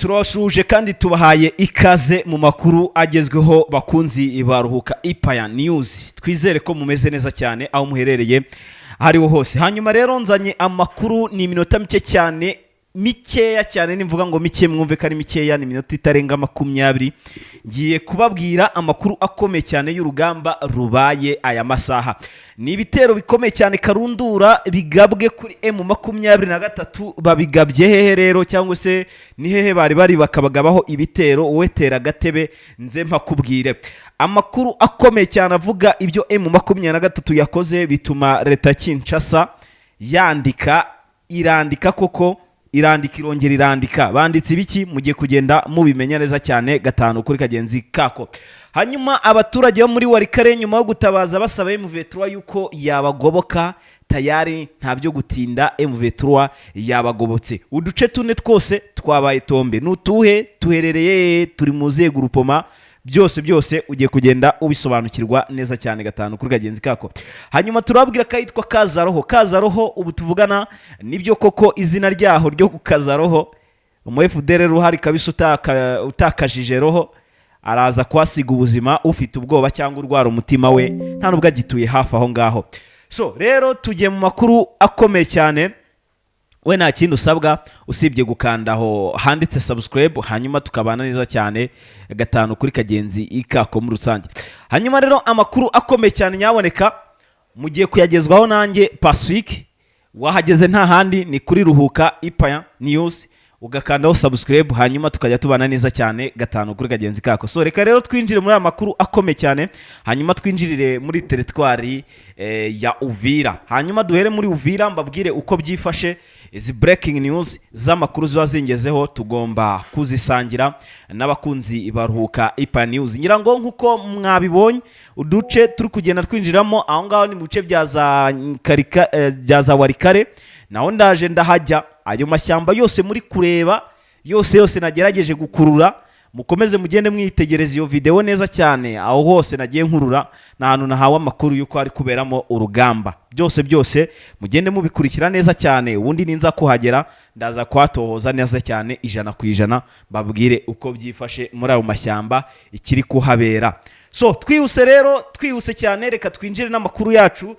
Turabasuhuje kandi tubahaye ikaze mu makuru agezweho, bakunzi baruhuka Ipaya News. Twizere ko mumeze neza cyane aho muherereye aho ariho hose. Hanyuma rero nzanye amakuru, ni iminota mike cyane, mikeya cyane. Nimvuga ngo mike mwumve ko ari mikeya, ni iminota itarenga 20. Ngiye kubabwira amakuru akomeye cyane y'urugamba rubaye aya masaha. Ni ibitero bikomeye cyane karundura bigabwe kuri M23. Babigabye hehe rero, cyangwa se ni hehe bari bari bakabagabaho ibitero? Wowe tera agatebe nze mpakubwire. Amakuru akomeye cyane avuga ibyo M23 yakoze bituma leta ya Kinshasa yandika, irandika koko, irandika, irongera irandika. Banditse ibiki? Mugiye kugenda mubimenya neza cyane gatanu kuri kagenzi kako. Hanyuma abaturage bo muri Walikale, nyuma yo gutabaza basaba M23 yuko yabagoboka, tayari nta byo gutinda, M23 yabagobotse. Uduce tune twose twabaye tombe. Ni utuhe? Tuherereye, turi mu zihe groupement? Byose byose ugiye kugenda ubisobanukirwa neza cyane gatanu kuri kagenzi kako. Hanyuma turababwira ko ahitwa Kazaroho. Kazaroho ubu tuvugana, nibyo koko izina ryaho ryo ku Kazaroho, umu FDLR uhari kabisa utakajije roho araza kuhasiga ubuzima, ufite ubwoba cyangwa urwara umutima we nta nubwo agituye hafi aho ngaho. So rero tugiye mu makuru akomeye cyane. We nta kindi usabwa usibye gukanda aho handitse subscribe, hanyuma tukabana neza cyane gatanu kuri kagenzi ikako muri rusange. Hanyuma rero amakuru akomeye cyane nyaboneka mugiye kuyagezwaho nanjye Pacifique. Wahageze nta handi, ni kuri Ruhuka Ipaya News, ugakandaho subscribe, hanyuma tukajya tubana neza cyane gatanu kuri kagenzi kako. So reka rero twinjire muri aya makuru akomeye cyane, hanyuma twinjirire muri teritwari ya Uvira. Hanyuma duhere muri Uvira mbabwire uko byifashe. Izi breaking news z'amakuru ziba zingezeho tugomba kuzisangira n'abakunzi baruhuka Ipa News. Ngira ngo nk'uko mwabibonye, uduce turi kugenda twinjiramo aho ngaho ni mu bice bya za Karika, bya za Walikale. Naho ndaje ndahajya. Ayo mashyamba yose muri kureba yose yose nagerageje gukurura, mukomeze mugende mwitegereza iyo videwo neza cyane. Aho hose nagiye nkurura ni ahantu nahawe amakuru y'uko hari kuberamo urugamba. Byose byose mugende mubikurikira neza cyane. Ubundi ninza kuhagera ndaza kuhatohoza neza cyane 100%, mbabwire uko byifashe muri ayo mashyamba, ikiri kuhabera. So twihuse rero, twihuse cyane, reka twinjire n'amakuru yacu.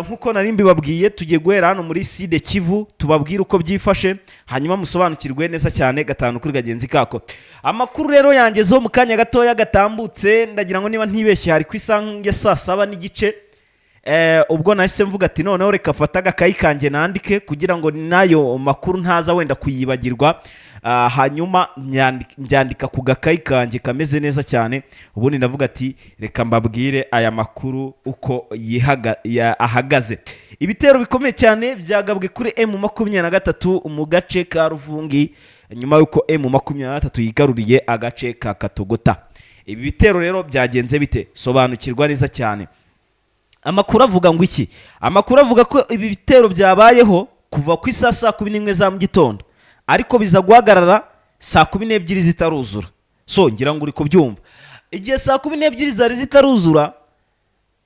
Nk'uko nari mbibabwiye, tugiye guhera hano muri Sud Kivu, tubabwire uko byifashe, hanyuma musobanukirwe neza cyane gatanu kuri kagenzi kako. Amakuru rero yangezeho mu kanya gatoya gatambutse, ndagira ngo niba ntibeshye hari ku isaha ya saa 7:30. Ubwo nahise mvuga ati noneho reka fata agakayi kanjye nandike kugira ngo n'ayo makuru ntaza wenda kuyibagirwa. Hanyuma mbyandika ku gakayi kanjye kameze neza cyane. Ubundi ndavuga ati reka mbabwire aya makuru uko ahagaze. Ibitero bikomeye cyane byagabwe kuri M23 mu gace ka Ruvungi, nyuma y'uko M23 yigaruriye agace ka Katogota. Ibi bitero rero byagenze bite? Sobanukirwa neza cyane. Amakuru avuga ngo iki? Amakuru avuga ko ibi bitero byabayeho kuva ku isaha saa 11 za mu gitondo, ariko biza guhagarara saa 12 zitaruzura. So ngira ngo uri kubyumva, igihe saa 12 zari zitaruzura,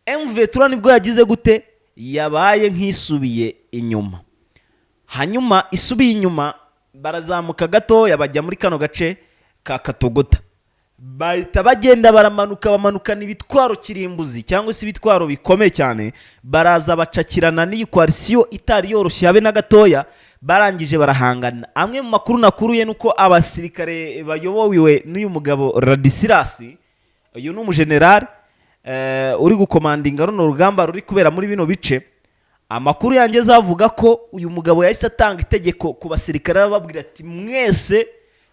M23 nibwo yagize gute? Yabaye nk'isubiye inyuma. Hanyuma isubiye inyuma, barazamuka gatoya bajya muri kano gace ka Katogota, bahita bagenda baramanuka, bamanukana ibitwaro kirimbuzi cyangwa se ibitwaro bikomeye cyane, baraza bacakirana n'iyi coalition itari yoroshye habe na gatoya. Barangije barahangana. Amwe mu makuru nakuruye ni uko abasirikare bayobowe n'uyu mugabo Ladisirasi, uyu ni umujenerali uri gukomandinga runo rugamba ruri kubera muri bino bice. Amakuru yanjye azavuga ko uyu mugabo yahise atanga itegeko ku basirikare, arababwira ati mwese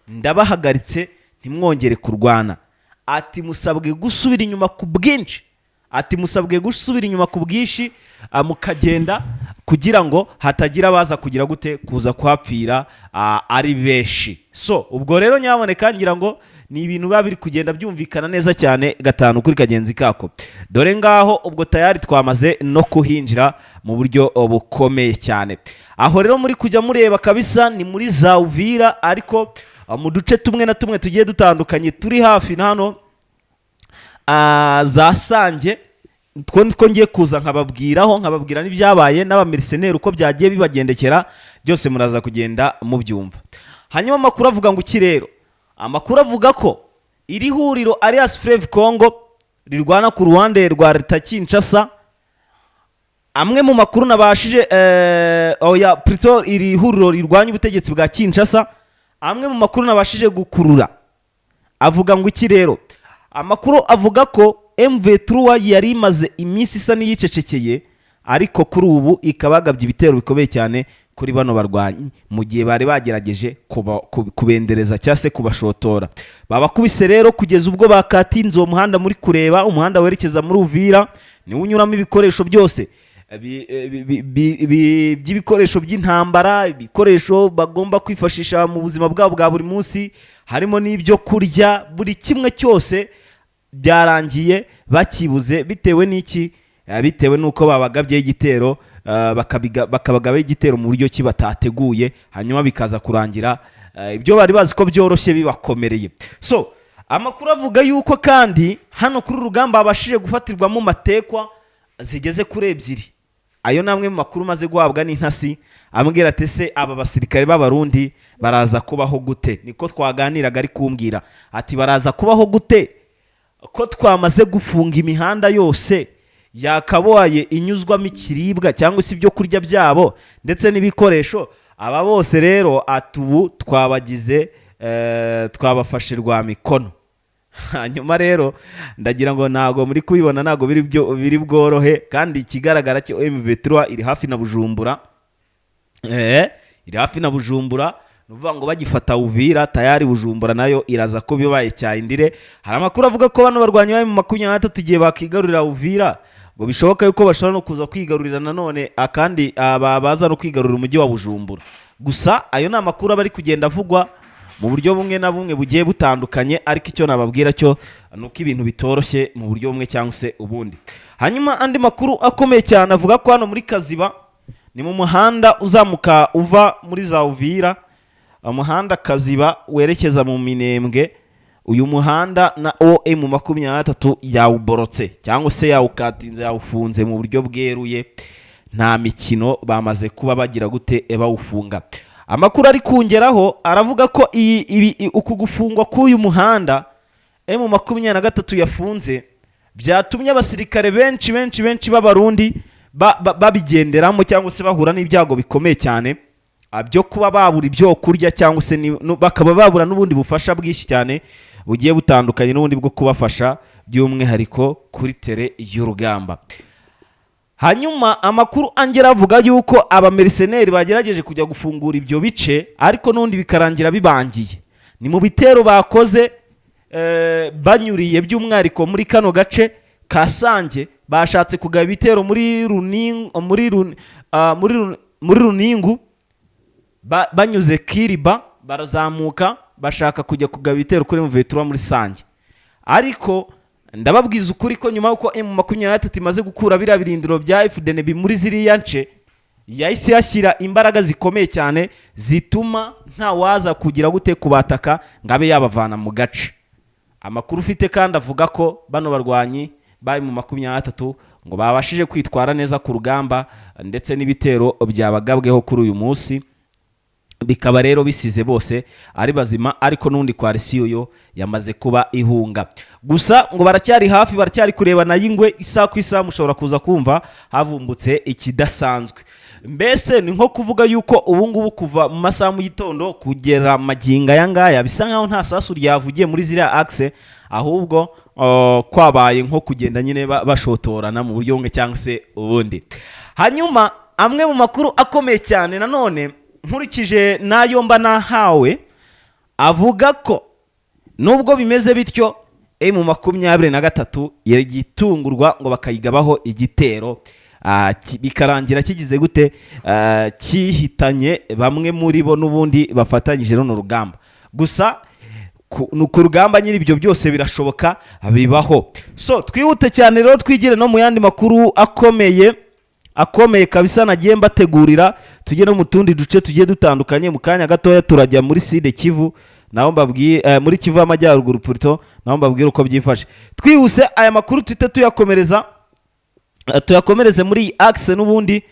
ndabahagaritse, ntimwongere kurwana. Ati musabwe gusubira inyuma ku bwinshi, ati musabwe gusubira inyuma ku bwinshi, mukagenda kugira ngo hatagira abaza kugira gute, kuza kuhapfira ari benshi. So ubwo rero nyaboneka ngira ngo ni ibintu biba biri kugenda byumvikana neza cyane gatanu kuri kagenzi kako. Dore ngaho ubwo tayari twamaze no kuhinjira mu buryo bukomeye cyane. Aho rero muri kujya mureba kabisa ni muri za Uvira, ariko mu duce tumwe na tumwe tugiye dutandukanye turi hafi na hano, za Sange. Two nitwo ngiye kuza nkababwiraho, nkababwira n'ibyabaye n'aba mercenaires uko byagiye bibagendekera. Byose muraza kugenda mubyumva. Hanyuma amakuru avuga ngo iki rero? Amakuru avuga ko iri huriro Alliance Fleuve Congo rirwana ku ruhande rwa leta Kinshasa, amwe mu makuru nabashije, oya, plutôt iri huriro rirwanya ubutegetsi bwa Kinshasa, amwe mu makuru nabashije gukurura avuga ngo iki rero? Amakuru avuga ko M23 yari imaze iminsi isa n'iyicecekeye, ariko kuri ubu ikaba yagabye ibitero bikomeye cyane kuri bano barwanyi mu gihe bari bagerageje kubendereza cyangwa se kubashotora. Babakubise rero kugeza ubwo bakatinze uwo muhanda muri kureba, umuhanda werekeza muri Uvira, niwo unyuramo ibikoresho byose by'ibikoresho by'intambara, ibikoresho bagomba kwifashisha mu buzima bwabo bwa buri munsi, harimo n'ibyo kurya, buri kimwe cyose byarangiye bakibuze. Bitewe n'iki? Bitewe n'uko babagabyeho igitero, bakabagabaho igitero mu buryo ki batateguye, hanyuma bikaza kurangira ibyo bari bazi ko byoroshye bibakomereye. So amakuru avuga yuko kandi hano kuri uru rugamba babashije gufatirwamo matekwa zigeze kuri ebyiri. Ayo ni amwe mu makuru maze guhabwa n'intasi, ambwira ati: "Ese aba basirikare b'Abarundi baraza kubaho gute?" Niko twaganiraga, ari kumbwira ati: "Baraza kubaho gute ko twamaze gufunga imihanda yose yakabaye inyuzwamo ikiribwa cyangwa se ibyo kurya byabo ndetse n'ibikoresho?" Aba bose rero ati ubu twabagize, twabafashe rwa mikono. Hanyuma rero ndagira ngo ntabwo muri kubibona, ntabwo biri byo biri bworohe. Kandi ikigaragara cyo M23 iri hafi na Bujumbura, iri hafi na Bujumbura. Ni ukuvuga ngo bagifata Uvira, tayari Bujumbura nayo iraza kuba ibaye cyayindire. Hari amakuru avuga ko bano barwanyi bari mu 23, igihe bakigarurira Uvira, ngo bishoboka yuko bashobora no kuza kwigarurira nanone akandi, baza no kwigarurira umujyi wa Bujumbura. Gusa ayo ni amakuru aba ari kugenda avugwa mu buryo bumwe na bumwe bugiye butandukanye, ariko icyo nababwira cyo ni uko ibintu bitoroshye mu buryo bumwe cyangwa se ubundi. Hanyuma andi makuru akomeye cyane avuga ko hano muri Kaziba, ni mu muhanda uzamuka uva muri za Uvira, umuhanda Kaziba werekeza mu Minembwe, uyu muhanda na M23 yawuborotse cyangwa se yawukatinze, yawufunze mu buryo bweruye, nta mikino. Bamaze kuba bagira gute? Bawufunga. Amakuru ari kungeraho aravuga ko iyi ibi uku gufungwa k'uyu muhanda M23 yafunze byatumye abasirikare benshi benshi benshi b'Abarundi babigenderamo cyangwa se bahura n'ibyago bikomeye cyane, byo kuba babura ibyo kurya cyangwa se bakaba babura n'ubundi bufasha bwinshi cyane bugiye butandukanye n'ubundi bwo kubafasha, by'umwihariko kuri terrain y'urugamba. Hanyuma amakuru angera avuga yuko abamercenaires bagerageje kujya gufungura ibyo bice, ariko n'ubundi bikarangira bibangiye. Ni mu bitero bakoze, banyuriye by'umwihariko muri kano gace ka Sange, bashatse kugaba ibitero muri Runingu, muri Runingu, banyuze Kiriba barazamuka, bashaka kujya kugaba ibitero kuri M23 muri Sange. Ariko ndababwiza ukuri ko nyuma y'uko M23 imaze gukura biriya birindiro bya FDNB muri ziriya nce, yahise yashyira imbaraga zikomeye cyane zituma nta waza kugira gute kubataka ngo abe yabavana mu gace. Amakuru ufite kandi avuga ko bano barwanyi bari mu 23 ngo babashije kwitwara neza ku rugamba, ndetse n'ibitero byabagabweho kuri uyu munsi bikaba rero bisize bose ari bazima, ariko n'undi coalition yo yamaze kuba ihunga. Gusa ngo baracyari hafi, baracyari kurebana y'ingwe, isaha ku isaha mushobora kuza kumva havumbutse ikidasanzwe. Mbese ni nko kuvuga yuko ubu ngubu kuva mu masaha mu gitondo kugera magingo aya ngaya bisa nkaho nta sasu ryavugiye muri ziriya axe, ahubwo kwabaye nko kugenda nyine bashotorana mu buryo bumwe cyangwa se ubundi. Hanyuma amwe mu makuru akomeye cyane nanone, nkurikije n'ayo mba nahawe, avuga ko nubwo bimeze bityo, M23 yagitungurwa ngo bakayigabaho igitero, bikarangira kigize gute? Kihitanye bamwe muri bo n'ubundi bafatanyije runo rugamba. Gusa ni ku rugamba nyine, ibyo byose birashoboka, bibaho. So twihute cyane rero, twigire no mu yandi makuru akomeye akomeye kabisa nagiye mbategurira, tujye no mu tundi duce tugiye dutandukanye. Mu kanya gatoya turajya muri Sud Kivu, naho mbabwiye, muri Kivu y'Amajyaruguru plutôt, naho mbabwire uko byifashe. Twihuse, aya makuru tuhite tuyakomereza, tuyakomereze muri iyi axe n'ubundi,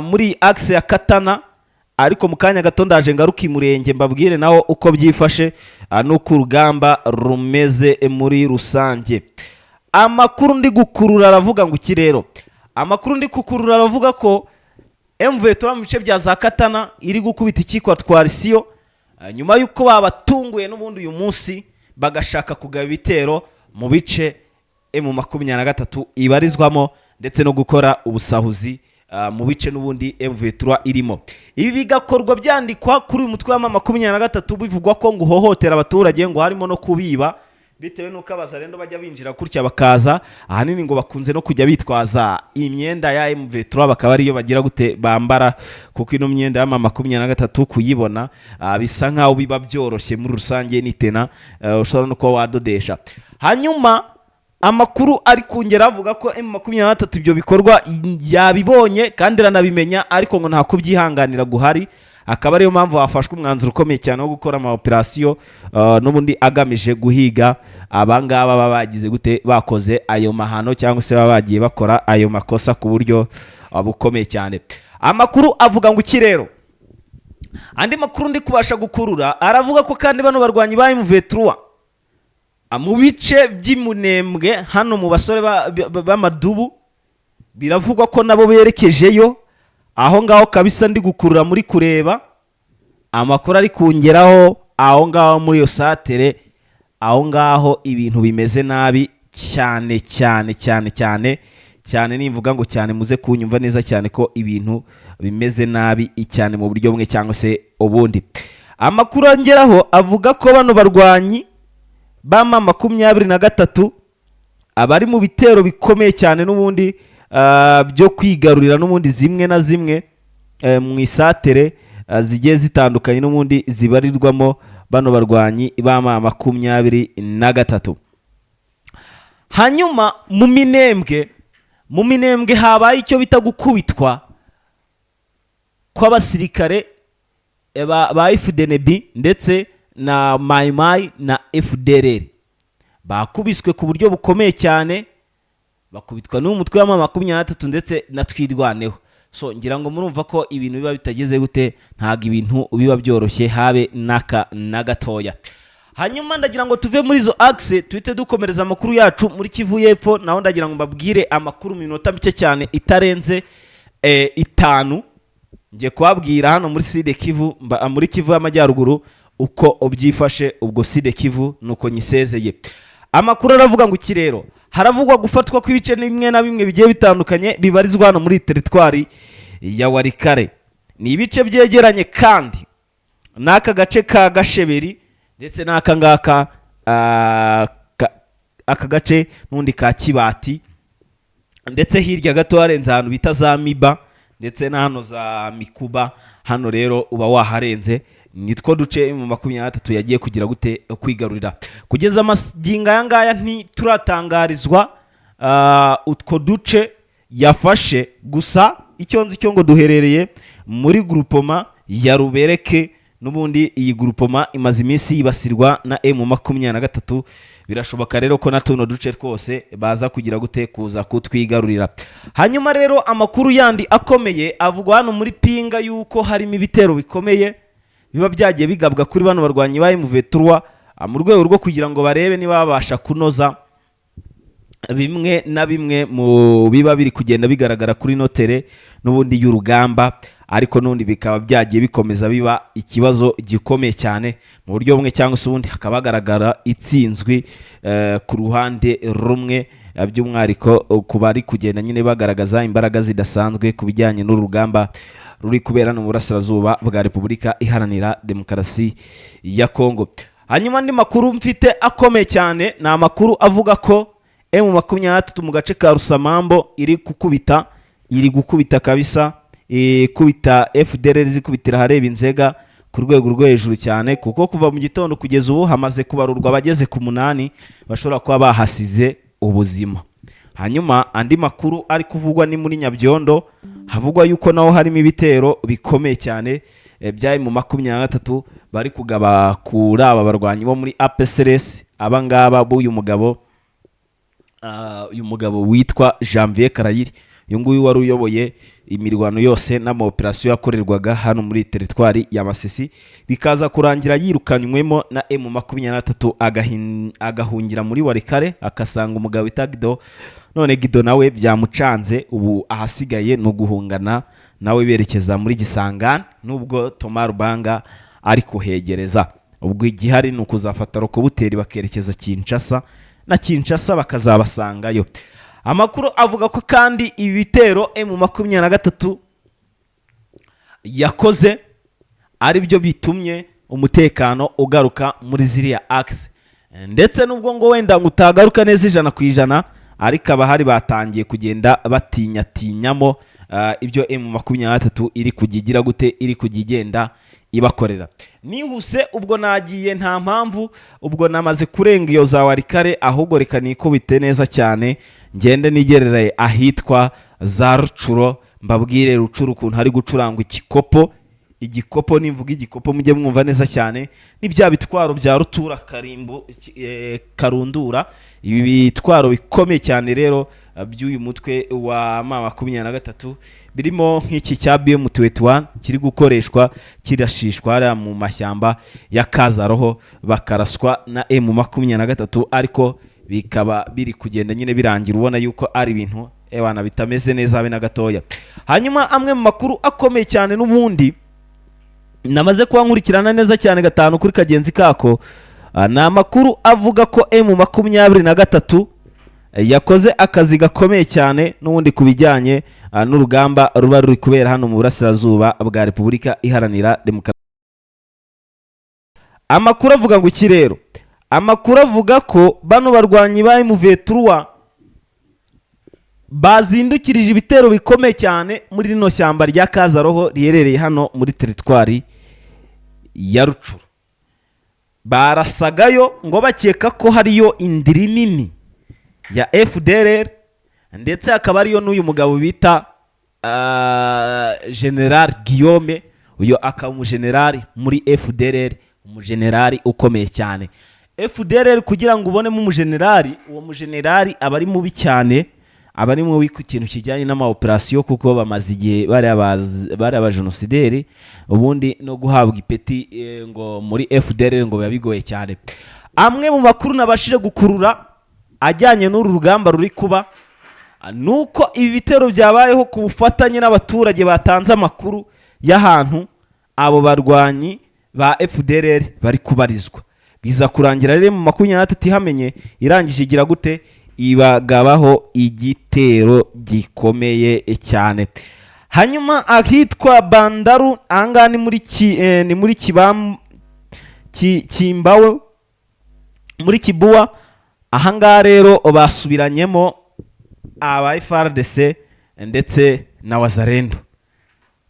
muri iyi axe ya Katana. Ariko mu kanya gato ndaje ngaruka Imurenge, mbabwire naho uko byifashe n'uko urugamba rumeze muri rusange. Amakuru ndi gukurura aravuga ngo iki rero? Amakuru ndi gukurura aravuga ko M23 mu bice bya za Katana iri gukubita ikitwa twarisiyo, nyuma y'uko babatunguye n'ubundi uyu munsi bagashaka kugaba ibitero mu bice M23 ibarizwamo, ndetse no gukora ubusahuzi mu bice n'ubundi M23 irimo. Ibi bigakorwa byandikwa kuri uyu mutwe wa M23, bivugwa ko ngo uhohotera abaturage, ngo harimo no kubiba, bitewe n'uko Abazalendo bajya binjira gutya bakaza, ahanini ngo bakunze no kujya bitwaza imyenda ya M23, bakaba ariyo bagira gute, bambara, kuko ino myenda ya M23 kuyibona bisa nkaho biba byoroshye muri rusange, nitena ushobora no kuba wadodesha. Hanyuma amakuru ari kungera avuga ko M23 ibyo bikorwa yabibonye kandi iranabimenya, ariko ngo nta kubyihanganira guhari, akaba ariyo mpamvu hafashwe umwanzuro ukomeye cyane wo gukora ama operasiyo n'ubundi agamije guhiga abangaba baba bagize gute, bakoze ayo mahano, cyangwa se baba bagiye bakora ayo makosa ku buryo bukomeye cyane. Amakuru avuga ngo iki rero? Andi makuru ndi kubasha gukurura aravuga ko kandi bano barwanyi ba M23 mu bice by'Imunembwe, hano mu basore b'amadubu, biravugwa ko nabo berekejeyo aho ngaho kabisa. Ndi gukurura muri kureba amakuru ari kungeraho aho ngaho muri iyo satere, aho ngaho ibintu bimeze nabi cyane cyane cyane cyane cyane. Nimvuga ngo cyane, muze kunyumva neza cyane ko ibintu bimeze nabi cyane mu buryo bumwe cyangwa se ubundi. Amakuru angeraho avuga ko bano barwanyi ba M23 abari mu bitero bikomeye cyane n'ubundi byo kwigarurira n'ubundi zimwe na zimwe mu isatere zigiye zitandukanye n'ubundi zibarirwamo bano barwanyi ba M23. Hanyuma mu Minembwe habaye icyo bita gukubitwa kw'abasirikare ba FDNB ndetse na Maimai na FDLR. Bakubiswe ku buryo bukomeye cyane, bakubitwa n'umutwe wa M23 ndetse na Twirwaneho. So ngira ngo murumva ko ibintu biba bitageze gute, ntabwo ibintu biba byoroshye habe n'aka na gatoya. Hanyuma ndagira ngo tuve muri izo axe, tuhite dukomereza amakuru yacu muri Kivu y'Epfo. Naho ndagira ngo mbabwire amakuru mu minota mike cyane itarenze 5. Ngiye kubabwira hano muri Sud Kivu, muri Kivu y'Amajyaruguru uko byifashe. Ubwo Sud Kivu nuko nyisezeye. Amakuru aravuga ngo iki rero? Haravugwa gufatwa kw'ibice bimwe na bimwe bigiye bitandukanye bibarizwa hano muri teritwari ya Walikale. Ni ibice byegeranye kandi n'aka gace ka Gasheberi, ndetse n'aka ngaka aka gace n'ubundi ka Kibati, ndetse hirya gato harenze ahantu bita za Miba, ndetse na hano za Mikuba. Hano rero uba waharenze, nitwo duce mu 23 yagiye kugira gute, kwigarurira. Kugeza amagingo aya ngaya ntituratangarizwa utwo duce yafashe. Gusa icyo nzi cyo ngo duherereye muri groupement ya Rubereke. N'ubundi iyi groupement imaze iminsi yibasirwa na M23. Birashoboka rero ko na tuno duce twose baza kugira gute, kuza kutwigarurira. Hanyuma rero amakuru yandi akomeye avugwa hano muri Pinga yuko harimo ibitero bikomeye biba byagiye bigabwa kuri bano barwanyi ba M23, mu rwego rwo kugira ngo barebe niba babasha kunoza bimwe na bimwe mu biba biri kugenda bigaragara kuri notere n'ubundi y'urugamba. Ariko n'ubundi bikaba byagiye bikomeza biba ikibazo gikomeye cyane mu buryo bumwe cyangwa se ubundi, hakaba hagaragara itsinzwi ku ruhande rumwe, by'umwihariko ku bari kugenda nyine bagaragaza imbaraga zidasanzwe ku bijyanye n'urugamba ruri kubera no mu burasirazuba bwa Repubulika Iharanira Demokarasi ya Kongo. Hanyuma andi makuru mfite akomeye cyane ni amakuru avuga ko M23 mu gace ka Rusamambo iri gukubita kabisa, ikubita FDLR, zikubitira ahareba inzega ku rwego rwo hejuru cyane, kuko kuva mu gitondo kugeza ubu hamaze kubarurwa abageze ku 8 bashobora kuba bahasize ubuzima. Hanyuma andi makuru ari kuvugwa ni muri Nyabyondo, havugwa yuko naho harimo ibitero bikomeye cyane bya M23 bari kugaba kuri aba barwanyi bo muri APCLS, aba ngaba b'uyu mugabo, uyu mugabo witwa Janvier Karayiri. Uyu nguyu wari uyoboye imirwano yose n'amaoperasiyo yakorerwaga hano muri teritwari ya Masisi, bikaza kurangira yirukanywemo na M23, agahungira muri Walikale, akasanga umugabo wita Gido. None Gido nawe byamucanze, ubu ahasigaye ni uguhungana nawe berekeza muri Gisangani, nubwo Thomas Rubanga ari kuhegereza. Ubwo igihari ni ukuzafata rokobuteri bakerekeza Kinshasa, na Kinshasa bakazabasangayo. Amakuru avuga ko kandi ibi bitero M23 yakoze ari byo bitumye umutekano ugaruka muri ziriya axe, ndetse nubwo ngo wenda ngo utagaruka neza 100%, ariko abahari batangiye kugenda batinyatinyamo ibyo M23 iri kujya igira gute, iri kujya igenda ibakorera. Nihuse ubwo nagiye, nta mpamvu, ubwo namaze kurenga iyo za Walikale, ahubwo reka nikubite neza cyane ngende nigerere ahitwa za Rutshuru, mbabwire Rutshuru ukuntu hari gucurangwa igikopo. Igikopo, nimvuga igikopo mujye mwumva neza cyane, ni bya bitwaro bya rutura karimbo karundura. Ibi bitwaro bikomeye cyane rero by'uyu mutwe wa M23 birimo nk'iki cya BM21 kiri gukoreshwa kirashishwa hariya mu mashyamba ya Kazaroho, bakaraswa na M23, ariko bikaba biri kugenda nyine birangira ubona yuko ari ibintu ewana bitameze neza habe na gatoya. Hanyuma amwe mu makuru akomeye cyane n'ubundi namaze kuba nkurikirana neza cyane gatanu kuri kagenzi kako, ni amakuru avuga ko M23 yakoze akazi gakomeye cyane n'ubundi ku bijyanye n'urugamba ruba ruri kubera hano mu burasirazuba bwa Repubulika Iharanira Demokarasi. Amakuru avuga ngo iki rero? Amakuru avuga ko bano barwanyi ba M23 bazindukirije ibitero bikomeye cyane muri rino shyamba rya Kazaroho riherereye hano muri teritwari ya Rutshuru. Barasagayo ngo bakeka ko hariyo indiri nini ya FDLR, ndetse hakaba hariyo n'uyu mugabo bita General Guillaume. Uyu akaba umujenerali muri FDLR, umujenerali ukomeye cyane. FDLR kugira ngo ubonemo umujenerali, uwo mujenerali aba ari mubi cyane, aba ari mubi ku kintu kijyanye n'amaoperasiyo, kuko bamaze igihe bari abajenosideri. Ubundi no guhabwa ipeti ngo muri FDLR ngo biba bigoye cyane. Amwe mu makuru nabashije gukurura ajyanye n'uru rugamba ruri kuba ni uko ibi bitero byabayeho ku bufatanye n'abaturage batanze amakuru y'ahantu abo barwanyi ba FDLR bari kubarizwa. Biza kurangira rero M23 ihamenye, irangije igira gute? Ibagabaho igitero gikomeye cyane. Hanyuma ahitwa Bandaru, ahangaha ni muri Kimbawe, muri Kibuwa. Ahangaha rero basubiranyemo aba FARDC ndetse na Wazalendo.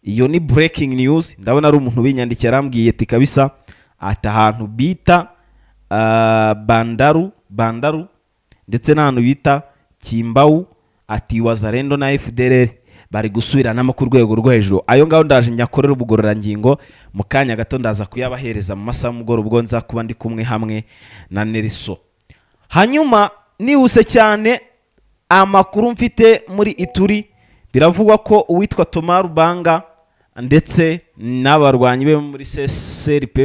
Iyo ni breaking news. Ndabona ari umuntu ubinyandikiye, arambwiye ati kabisa, ati ahantu bita Bandaru ndetse n'ahantu bita Kimbawu, ati Wazalendo na FDLR bari gusubiranamo ku rwego rwo hejuru. Ayo ngaho ndaje nyakorera ubugororangingo mu kanya gato, ndaza kuyabahereza mu masaha y'umugoroba ubwo nza kuba ndi kumwe hamwe na Neriso. Hanyuma nihuse cyane, amakuru mfite muri Ituri, biravugwa ko uwitwa Thomas Rubanga ndetse n'abarwanyi be muri CRP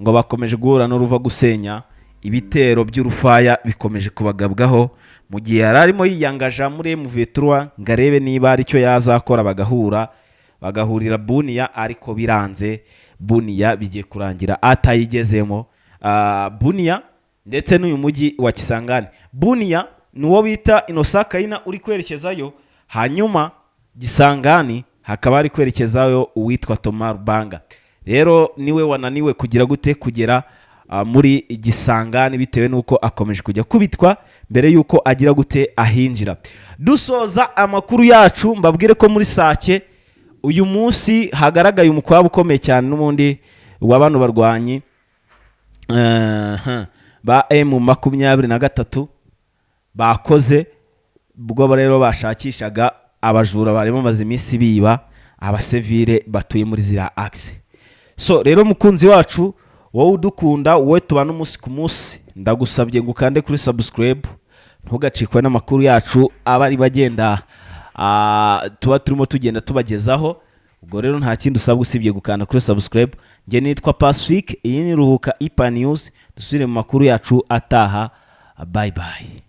ngo bakomeje guhura n'uruva gusenya. Ibitero by'urufaya bikomeje kubagabwaho mu gihe yari arimo yiyangaja muri M23 ngo arebe niba hari icyo yazakora, bagahura, bagahurira Bunia, ariko biranze. Bunia bigiye kurangira atayigezemo. Bunia ndetse n'uyu mujyi wa Kisangani. Bunia ni uwo bita Innocent Kayina uri kwerekezayo, hanyuma Gisangani hakaba hari kwerekezayo uwitwa Thomas Rubanga. Rero niwe wananiwe kugira gute? Kugera muri Gisangani, bitewe n'uko akomeje kujya kubitwa mbere y'uko agira gute? Ahinjira. Dusoza amakuru yacu, mbabwire ko muri Sake uyu munsi hagaragaye umukwabu ukomeye cyane n'ubundi wa bano barwanyi ba M23 bakoze, ubwo rero bashakishaga abajura bari bamaze iminsi biba abasivile batuye muri ziriya axe. So rero mukunzi wacu, wowe udukunda, wowe tubana umunsi ku munsi, ndagusabye ngo ukande kuri subscribe, ntugacikwe n'amakuru yacu aba ari bagenda. tuba turimo tugenda tubagezaho. Ubwo rero nta kindi usabwa usibye gukanda kuri subscribe. Njye nitwa Pacifique, iyi ni Ruhuka Ipa News. Dusubire mu makuru yacu ataha. Bye bye.